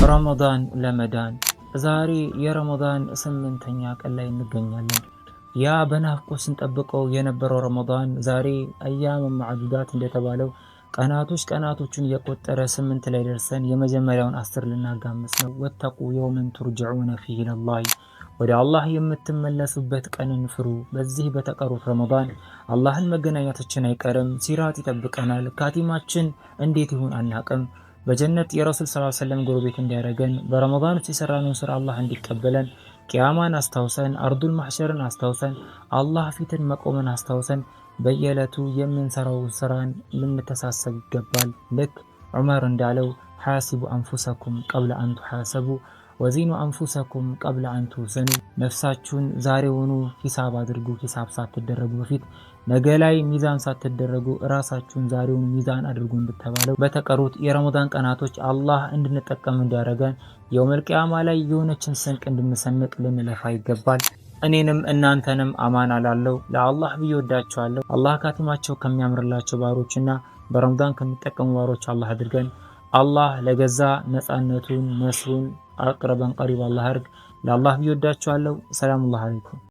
ረመዳን ለመዳን ዛሬ የረመዳን 8ኛ ቀን ላይ እንገኛለን። ያ በናፍቆት ስንጠብቀው የነበረው ረመዳን ዛሬ أيام معدودات እንደተባለው ቀናቶች ቀናቶቹን የቆጠረ 8 ላይ ደርሰን የመጀመሪያውን 10 ልናጋምስ ነው። واتقوا يوما ترجعون فيه إلى الله፣ ወደ አላህ የምትመለሱበት ቀንን ፍሩ። በዚህ በተቀሩት ረመዳን አላህን መገናኘታችን አይቀርም። ሲራት ይጠብቀናል። ካቲማችን እንዴት ይሁን አናቅም። በጀነት የረሱል ሰለላሁ ዐለይሂ ወሰለም ጎረቤት እንዲያደርገን፣ በረመዳን ውስጥ የሰራነውን ስራ አላህ እንዲቀበለን፣ ቂያማን አስታውሰን፣ አርዱል ማሕሸርን አስታውሰን፣ አላህ ፊትን መቆምን አስታውሰን በየዕለቱ የምንሰራው ስራን ልንተሳሰብ ይገባል። ልክ ዑመር እንዳለው حاسبوا أنفسكم قبل أن تحاسبوا وزنوا أنفسكم قبل أن توزنوا። ነፍሳችሁን ዛሬውኑ ሂሳብ አድርጉ፣ ሂሳብ ሳትደረጉ በፊት፣ ነገ ላይ ሚዛን ሳትደረጉ እራሳችሁን ዛሬውን ሚዛን አድርጉ እንደተባለው በተቀሩት የረመዳን ቀናቶች አላህ እንድንጠቀም እንዲያደርገን የውመል ቂያማ ላይ የሆነችን ስንቅ እንድንሰንቅ ልንለፋ ይገባል። እኔንም እናንተንም አማን አላለው ለአላህ ብዬ ወዳችኋለሁ። አላህ ካቲማቸው ከሚያምርላቸው ባሮችና በረመዳን ከሚጠቀሙ ባሮች አላህ አድርገን። አላህ ለገዛ ነፃነቱን ነስሩን አቅረበን ቀሪብ አላህ አድርግ። ለአላህ ብዬ ወዳችኋለሁ። ሰላሙላህ አለይኩም።